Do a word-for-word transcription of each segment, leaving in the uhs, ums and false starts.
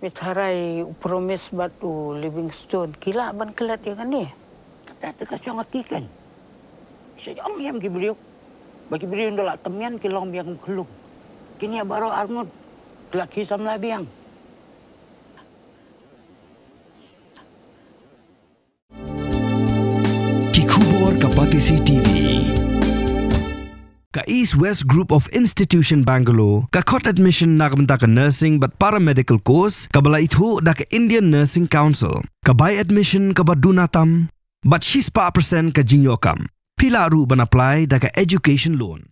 Pynthei u Promise bad u Livingstone ki lah ban klet ïa kane. Kata te ka shong ha ki kan. Sha ïam ïam ki briew. Ba ki briew nda la tymmen ki long biang khlum. Kine baroh arngut. Ki la ki samla biang. Ki khubor ka Batesi T V. Ka East West Group of Institution Bangalore ka khot admission na ka bynta ka nursing bad paramedical course kaba la ithuh da ka Indian Nursing Council. Ka bai admission kaba duna tam bad shispah percent ka jingïoh kam. Phi lah ruh ban apply da ka education loan.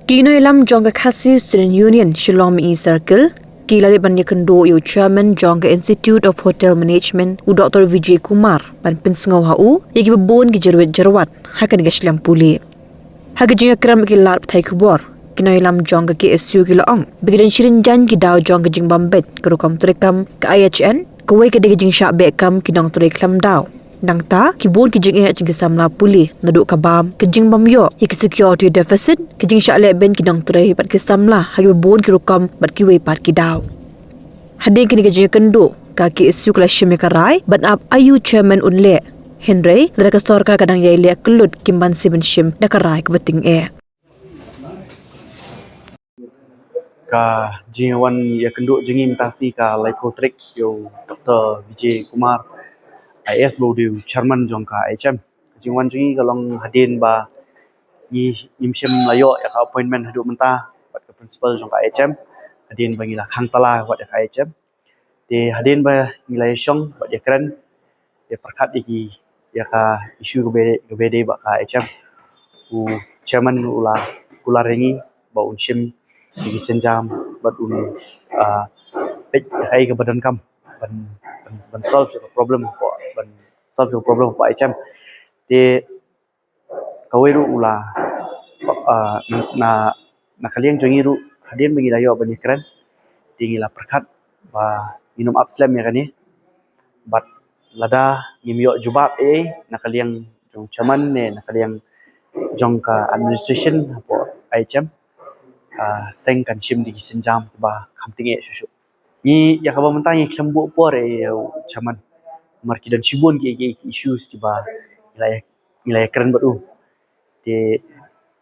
Ki nongïalam jong ka Khasi Student Union Shillong Mih Circle ki la leit ban ïakynduh ïa u chairman jong ka Institute of Hotel Management u Dr Vijay Kumar ban pynsngew ha u ïa kiba bun ki jyrwit jyrwat ha kane ka shlem pule. Ha ka jingïakren bad ki lad pathai khubor ki nongïalam jong ka KSU ki la ong ba ki don shi rynjang ki daw jong ka jingbym beit ka rukom treikam ka IHN. Kawei ka dei ka jingshah beh kam ki nongtrei khlem daw. Nangta ki bun ki jingeh jong ki samla pule naduh ka bam, ka jingbym ïoh ïa ki security deficit, ka jingshah lehbeiñ ki nongtrei bad ki samla ha kiba bun ki rukom bad kiwei pat ki daw. Hadien kane ka jingïakynduh ka KSU ka la shim ïa ka rai ban ap aïu chairman un leh. Hynrei lada ka sorkar ka dang ïai leh kyllut kim banse ban shim da ka rai kaba tyngeh. Ka jingwan ïakynduh jong ngi mynta shi ka laiphew tarik ïa u Dr Vijay Kumar IAS ba u dei u chairman jong ka IHM. Ka jingwan jong ngi ka long hadien ba ngi ngim shym la ïoh ïa ka appointment haduh mynta bad ka principal jong ka IHM hadien ba ngi la khang tala wat ïa ka IHM. Te hadien ba ngi la ïashong bad ïakren, ïa pyrkhat ïa ki, ïa ka issue kaba, kaba dei bad ka IHM. U chairman u la kular ïa ngi ba un shim ïa ki sienjam bad un peit ïa kaei kaba donkam ban, ban, ban solve ïa ka problem, ban solve ïa ka problem ka IHM. Te kawei ruh u la na, na ka liang jong ngi ruh hadien ba ngi la ïoh ban ïakren te ngi la pyrkhat ba ngin ym ap slem ïa kane. Bad lada ngim ïoh jubab ei ei na ka liang jong chairman ne na ka liang jong ka administration hapoh IHM, ka seng kan shim da ki sienjam ba kham tyngeh shuh shuh. Ngi ïa kaba mynta ngi khlem buh por ïa u chairman. Namar ki don shibun ki, ki, ki issues kiba ngi la ïa, ngi la ïakren bad u. Te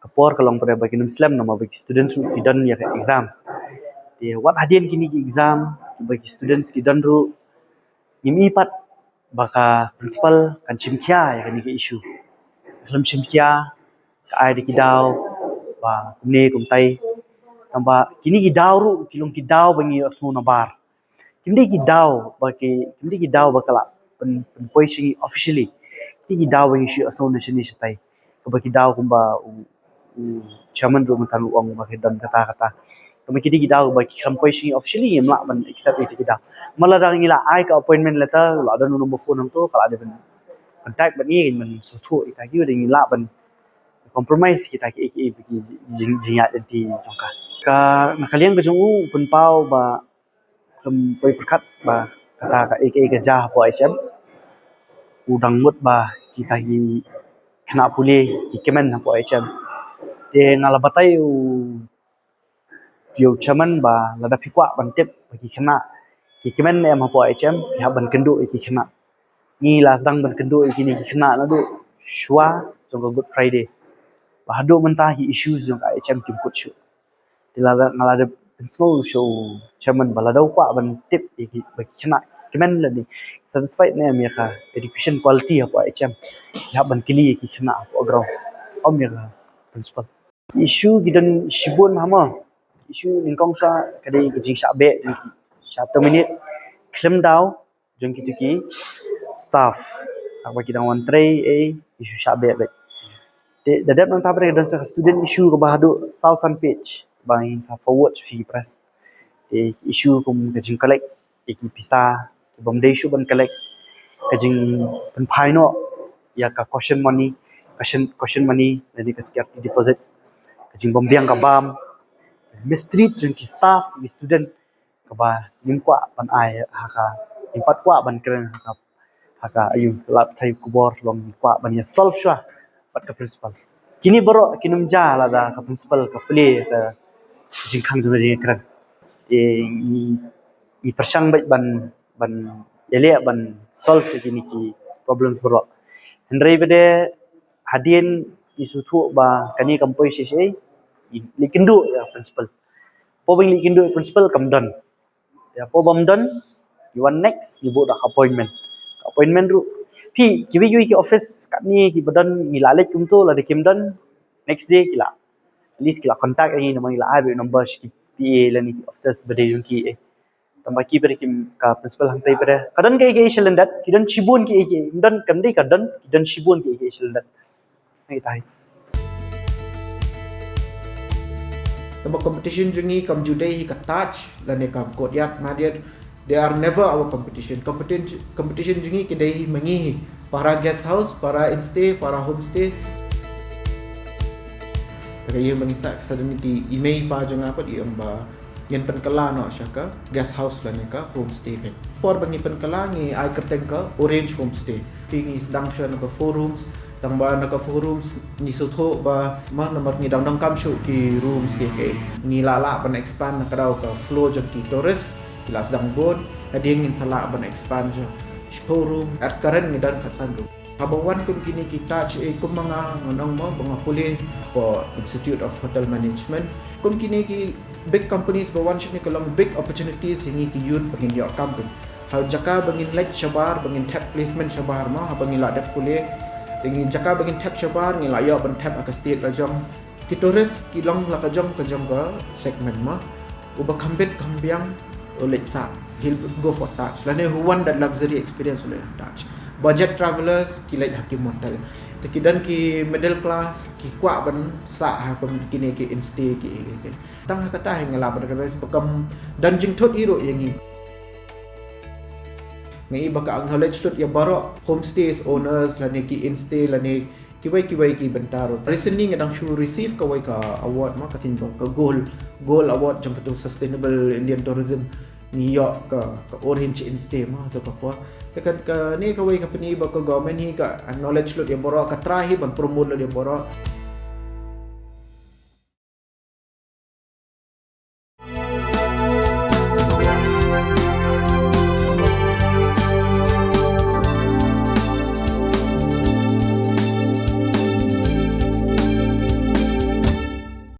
ka por ka long pat ba kin ym slem namar ba ki students ruh ki don ïa ka exams. Te wat hadien kine ki exam ba ki students ki don ruh ngim i pat ba ka principal kan shim khia ïa kane ka issue. Khlem shim khia ka ai da ki daw ba kumne kumtai. Tangba kine ki daw ruh ki long ki daw ba ngi ïohsngew nabar. Kim dei ki daw ba ki, kim dei ki daw ba ka la pyn, pynpoi sha ngi officially. Ki dei ki daw ba ngi shu ïohsngew na shane shatai. Kaba ki daw kumba u, u chairman ruh mynta u ong ba ki don kata kata. Tangba ki dei ki daw ba ki khlem poi sha ngi officially ngim lah ban accept ïa ki daw. Namar lada ngi la ai ka appointment letter la don u number phone hangto ka la dei ban contact bad ngi ban sngewthuh ïa kita ki, dei ngi lah ban compromise kita ki, ki, ki jing, jingïaid lynti jong ka. Ka na ka liang ka jong u u pynpaw ba khlem poi pyrkhat ba kata ka ei ka ei ka jia hapoh IHM. U dang mut ba kita ki khynnah pule ki kmen hapoh IHM. Te nga la batai u ïa u chairman ba lada phi kwah ban tip ba ki khynnah ki kmen ne em hapoh IHM, phi hap ban kynduh ïa ki khynnah. Ngi la sdang ban kynduh ïa kine ki khynnah naduh shuwa jong ka Good Friday. Ba haduh mynta ki issues jong ka IHM kim kut shuh. Te lada nga la dep pynsngew sha u chairman ba lada u kwah ban tip ïa ki ba ki khynnah kmen lane satisfied ne em ïa ka education quality hapoh IHM, ki hap ban kylli ïa ki khynnah hapoh ground, ym ïa ka principal. Issue ki don shibun hama. Issue nyngkong sha ka dei ka jingshah beh jong ki, shah terminate khlem daw jong kito ki staff. Haba ki dang wan trei ei, issue shah beh beit. Te da dep nangta pat ka don sa ka student issue kaba haduh saw san page ba ngin sa forward sha phi ki press. Te issue kum ka jing collect ïa ki pisa ki bym dei shuh ban collect, ka jingpynphai noh ïa ka caution money, caution, caution money lane ka security deposit, ka jingbym biang ka bam, mistreat jong ki staff, ki student kaba ngim kwah ban ai ha ka, ngim pat kwah ban kren ha ka, ha ka aïu, lad pathai khubor long ngim kwah ban ïa solve shuwa bad ka principal. Kine baroh kin ym jia lada ka principal ka plie ka jingkhang jong ka jingkren. Te ngi i pyrshang bad ban ban ïaleh ban solve ïa kine ki problems baroh. Hynrei bad hadien i sngewthuh ba kane kam poi sha sha i leit kynduh ïa principal. Hapoh ban leit kynduh ïa principal kam don. Ïa hapoh bym don i wan next i buh da ka appointment. Ka appointment ruh phi kiwei kiwei ki office katne kiba don ngi la leit kumto lada kim don next day ki la at least ki la contact ïa ngi namar ngi la ai beit number sha ki P A lane ki officers ba dei jong ki eh. Tang ba ki bad kim ka principal hangtai bad ka don kaei kaei sha lyndet ki don shibun kaei kaei don kam dei ka don ki don shibun kaei kaei sha lyndet. Ngi tai. Tang ba competition jong ngi kam ju dei hi ka Taj lane kam Courtyard Marriott. They are never our competition. Competition competition jong ngi ki dei hi ma ngi hi. Para guest house, para instay, para homestay. Tang ka ïa ma ngi sa sa don ki i mei pa jong nga pat i ong ba ngin pynkylla noh sha ka guest house lane ka homestay ka. Por ba ngi pynkylla ngi ai kyrteng ka Orange Homestay. Phi ngi sdang sha na ka four rooms, tang ba na ka four rooms ngi sngewthuh ba ma namar ngi dang donkam shuh ki rooms ki ki. Ngi la lah ban expand na ka daw ka flow jong ki tourist, ki la sdang bun, hadien ngin sa lah ban expand sha shiphew room, at current ngi don khatsan room. Haba wan kum kine ki Taj eh kum ma nga ngan ong mo ba nga pule for Institute of Hotel Management. Kum kine ki big companies ba wan shane ka long big opportunities ïa ngi ki youth ba ngin ïoh kam pyn. Ha jaka ba ngin leit shabar ba ngin thep placement shabar mo haba ngi la dep pule. Te ngi jaka ba ngin thep shabar ngi la ïoh ban thep ha ka state la jong. Ki tourist ki long la ka jong ka jong ka segment mo. Uba kham bit kham biang u leit sah he'll go for Taj. Lane who want that luxury experience u leit Taj. Budget travelers ki leit ha ki motel. Te ki don ki middle class ki kwah ban sah ha kum kine ki instay ki ki. Tang ha kata hi nga lah ban recognize ba kam don jingthut hi ruh ïa ngi. Nga i ba ka acknowledge lut ïa baroh homestays owners lane ki instay lane kiwei kiwei ki bynta ruh. Recently nga dang shu receive kawei ka award mo ka tin ba ka gold gold award jong ka tu sustainable Indian tourism. Ngi ïoh ka ka Orange Instay mo to ka por. Te ka kane kawei ka pyni ba ka government hi ka acknowledge lut ïa baroh ka try hi ban promote lut ïa baroh.